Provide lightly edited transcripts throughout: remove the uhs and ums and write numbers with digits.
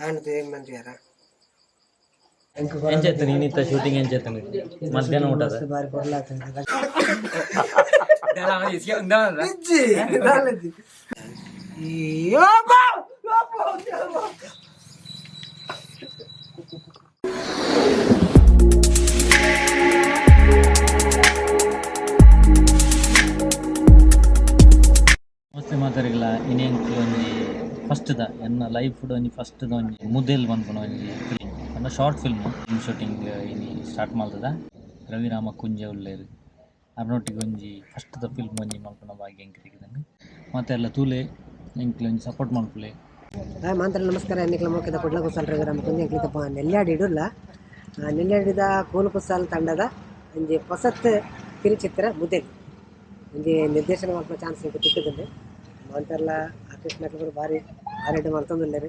ಆಯನ ತೂಯೆಗ್ ಮಂಜುಯಾರ. ಎಂಚೆತ್ತನ ಇನ್ನಿತ್ತ ಶೂಟಿಂಗ್ ಎಂಚೆತ್ತನ ಮಧ್ಯಾಹ್ನ ಊಟದ ಬಾರಿ ಪೊರ್ಲಾತುಂಡು. ನಮಸ್ತೆ ಮಾತಾರಿಗಳ. ಇನಿ ಒಂಜಿ ಫಸ್ಟ್ ದ ಎನ್ನ ಲೈಫ್ ಒಂಜಿ ಫಸ್ಟ್ ದ ಒಂಜಿ ಮುದೆಲ್ ಪನ್ಪುನ ಒಂಜಿ ಫಿಲ್ಮ್ ಪಂಡ ಶಾರ್ಟ್ ಫಿಲ್ಮ್ ಶೂಟಿಂಗ್ ಇನಿ ಸ್ಟಾರ್ಟ್ ಮಲ್ತದ. ರವಿರಾಮ ಕುಂಜೆ ಉಲ್ಲೆರ್. ಅರ್ನೊಟ್ಟಿಗೆ ಒಂಜಿ ಫಸ್ಟ್ ದ ಫಿಲ್ಮ್ ಒಂಜಿ ಮಲ್ಪುನ ಭಾಗ್ಯ ಎಂಕ್ ತಿಕ್ಕಿದ್ಂಡ್. ಮಾತೆರ್ಲ ತೂಲೆ, ಎಂಕ್ಲೆ ಒಂಜಿ ಸಪೋರ್ಟ್ ಮಲ್ಪುಲೆ. ಹಾಯ್ ಮಾಂತ್ರ ನಮಸ್ಕಾರ. ಎನ್ನಿಕ್ಲ ಮೋಕೆದ ಕುಡ್ಲ ಕುಸಾಲ್ ರವಿರಾಮ ಕುಂಜೆ. ಎಂಕ್ಲಿತ ನೆಲ್ಯಾಡಿ ಇಡುಲ್ಲ ನೆಲ್ಯಾಡಿದ ಕೋಲು ಕುಸಾಲ್ ತಂಡದ ಒಂಜಿ ಪೊಸತ್ ಕಿರುಚಿತ್ರ ಮುದೆಲ್ ಒಂಜಿ ನಿರ್ದೇಶನ ಮಲ್ಪುನ ಚಾನ್ಸ್ ಎಂಕ್ ತಿಕ್ಕುದುಂಡು. ಮಾಂತೆರ್ಲ ಆರ್ಟಿಸ್ಟ್ ನಕುಲು ಬಾರಿ ಬಾರಿ ಎಡ್ಡೆ ಮಲ್ತೊಂದುಲ್ಲೆರ್.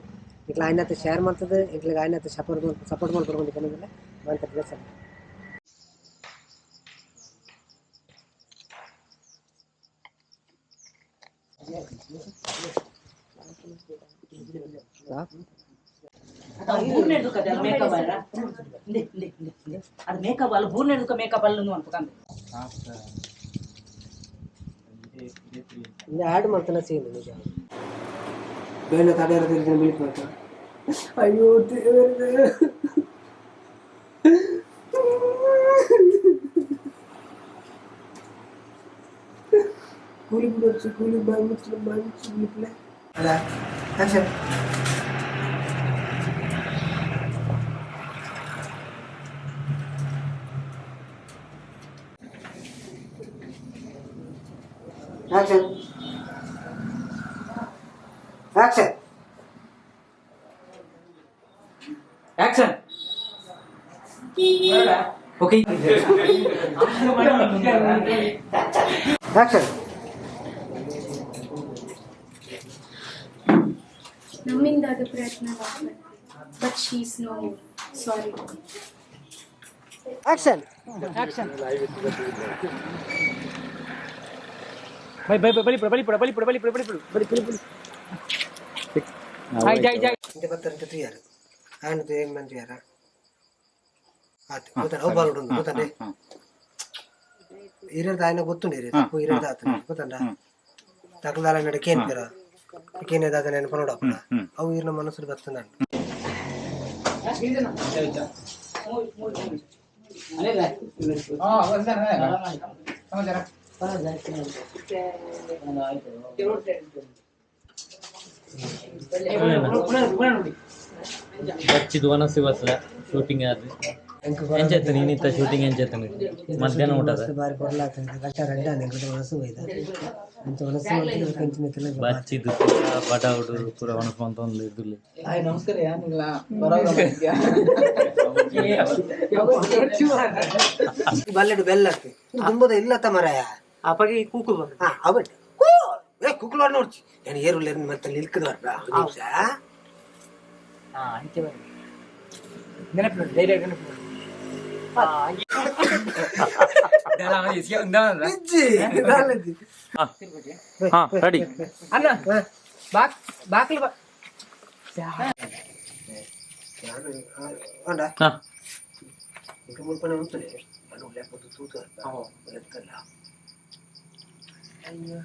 ನಿಕ್ಲ ಆಯ್ನಾತ್ ಶೇರ್ ಮಲ್ತುದು ಎಂಕ್ಲೆಗ್ ಆಯ್ನಾತ್ ಸಪೋರ್ಟ್ ಸಪೋರ್ಟ್ ಮಲ್ಪೊಡು ಪನೊಂದುಲ್ಲೆ. ಮಾಂತೆರ್ಲ ಸರಿ. ಮೇಕಪ್ ಅದು ಮೇಕಪ್ ಅಲ್ಲ, ಬೂರ್ನೆಡ್ದು ಮೇಕಪ್ ಅಲ್ಲ ಅನ್ಪಕಂದು. ಇಂದು ಆ್ಯಡ್ ಮಲ್ತನ ಸೀನ್ ನಿಜ ಬೇಡ ತಡೆಯರ ತಿಳಿದ ಬಿಳಿಪ್ ಮಾತ. ಅಯ್ಯೋ ದೇವರೇ, ಕೂಲಿ ಬಿಡೋಚು ಕೂಲಿ ಬಾಯ್ ಮುಚ್ಚು ಬಾಯ್ ಮುಚ್ಚು ಬಿಳಿಪ್ಲೆ ಅಲ್ಲ. Action, action, action. Action, okay. Action. ನಮ್ಮಿಂದಾದ ಪ್ರಯತ್ನವಾಗಬೇಕು, but she is no more, sorry. Action. Action. By by by, ಬಲಿಪುಡ ಬಲಿಪುಡ ಬಲಿಪುಡ ಬಲಿಪುಡ ಬಲಿಪುಡ ಬಲಿ ಬಲಿ ಬಲಿ. ಜೈ ಜೈ ಜೈ. ಇಂತೆ ಬತ್ತರಂತೆ ತುಯ್ಯಾರು ಆಯನ ತೂಯೆಗ್ ಮಂಜುಯಾರ ಆತ್ ಗೊತ್ತಾನ ಅವು ಬಾಲ್ ಉಂಡು ಗೊತ್ತಾನೆ. ಇರೋದು ಆಯನ ಗೊತ್ತುಂಡು, ಇರೋ ತಪ್ಪು ಇರೋದು ಆತನ ಗೊತ್ತಂಡ. ತಕಲ್ದಾಲ ನಡೆ ಕೇನ್ ಪೇರ ಕೇನ್ ದಾದ ನೆನಪು ನೋಡಪ್ಪ. ಅವು ಇರ್ನ ಮನಸ್ಸು ಬತ್ತಂಡ. ಬಚ್ಚಿದ್ ವನಸು ಬಸ್ಲ ಶೂಟಿಂಗ್ ಆದ್ ಎಂಚೆತ್ತನ ಇನ್ನಿತ್ತ ಶೂಟಿಂಗ್ ಎಂಚೆತ್ತನ ಮಧ್ಯಾಹ್ನ ಊಟದ ಬಾರಿ ಪೊರ್ಲಾತುಂಡು. ಕಟ್ಟ ರಡ್ಡ ಎಂಕುಲು ಮನಸ್ಸು ಹೋಯ್ದ ಅಂಚ ಮನಸ್ಸು ಮಲ್ತುದು ಕಂಚಿನ ತಿಲ್ಲ. ಬಚ್ಚಿದ್ ಬಡಾವುಡು ಪೂರ ವನಸ್ ಮಂತೊಂದು ಇದ್ದುಲ್ಲೆ. ಹಾಯ್, ನಮಸ್ಕಾರ. ಯಾನಿಲ್ಲ. ಬಲ್ಲೆಡು ಬೆಲ್ಲ ದುಂಬದ ಇಲ್ಲತ್ತ ಮರಾಯ. ಅಪ್ಪಗೆ ಕೂಕು ಬಂದ. ಹಾ, ಅವಟ್ ಏ ಕುಕ್ಲು ನೋಡ್ಚಿ ನಾನು ಏರುಲ್ಲ ಮತ್ತೆ ನಿಲ್ಕದ ನಿಮಿಷ. ಹಾ, ಅಂಚೆ ಬನ್ನಿ. ನೆನಪು ನೋಡಿ, ಧೈರ್ಯ ನೆನಪು ನೋಡಿ. ಹಾ, ರೆಡಿ. ಅಣ್ಣ, ಬಾಕ್ ಬಾಕ್ಲು ಬಾ. ಉಂಡ. ಹಾ. ಇಂಕ ಮುಲ್ಪನೆ ಉಂತುಲೆ ನಾನು ಲೇಪತ್ತು ತೂತು ಎತ್ತಲ್ಲ. ಅಯ್ಯೋ.